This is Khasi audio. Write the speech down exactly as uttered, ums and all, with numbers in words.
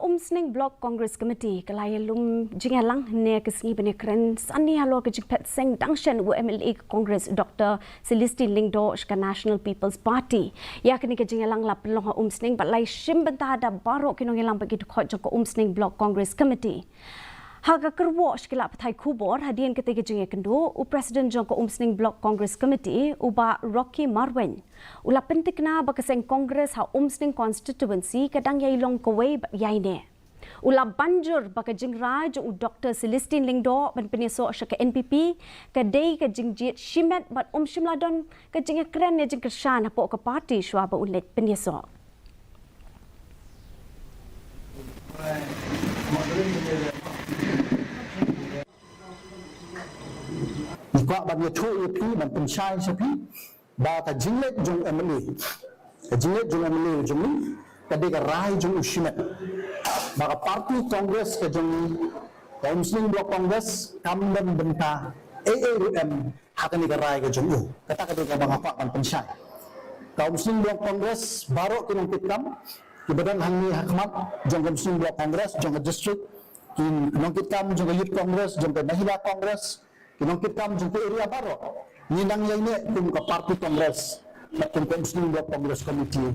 Umsning Block Congress Committee ka la ïalum jingïalang ne ka sngi bane kren sani halor ka jingphet seng dang shen u M L A ka Congress Doctor Celestine Lyngdoh sha ka National People's Party. Ïa kane ka jingïalang la pynlong ha Umsning bad la ïashim bynta da baroh ki nongïalam bad ki dkhot jong ka Umsning Block Congress Committee. Ha ka kyrwoh sha ki lad pathai khubor hadien katei ka jingïakynduh, u President jong ka Umsning Block Congress Committee u Bah Rocky Marwein u la pyntikna ba ka seng Congress ha Umsning Constituency ka dang ïai long kawei bad ïai neh. U la ban jur ba ka jingrai jong u Doctor Celestine Lyngdoh ban pynïasoh sha ka N P P ka dei ka jingjied shimet bad um shym la don ka jingïakren ne jingkyrshan hapoh ka party shuwa ba un leit pynïasoh. Ngi kwah ban ïathuh ïa phi, ban pynshai sha phi ba ka jingleit jong M L A, ka jingleit jong M L A jong ngi ka dei ka rai jong u shimet, ba ka party Congress ka jong ngi, ka Umsning Block Congress, kam don bynta ei ei ruh em ha kane ka rai ka jong u. Kata ka dei kaba nga kwah ban pynshai. Ka Umsning Block Congress, baroh ki nongkitkam kiba don hangne ha khmat jong ka Umsning Block Congress jong ka district, ki nongkitkam jong ka Youth Congress, jong ka Mahila Congress, ki nongkitkam jong ka area baroh, ngi nang ïai neh kum ka party Congress bad kum ka Umsning Block Congress Committee.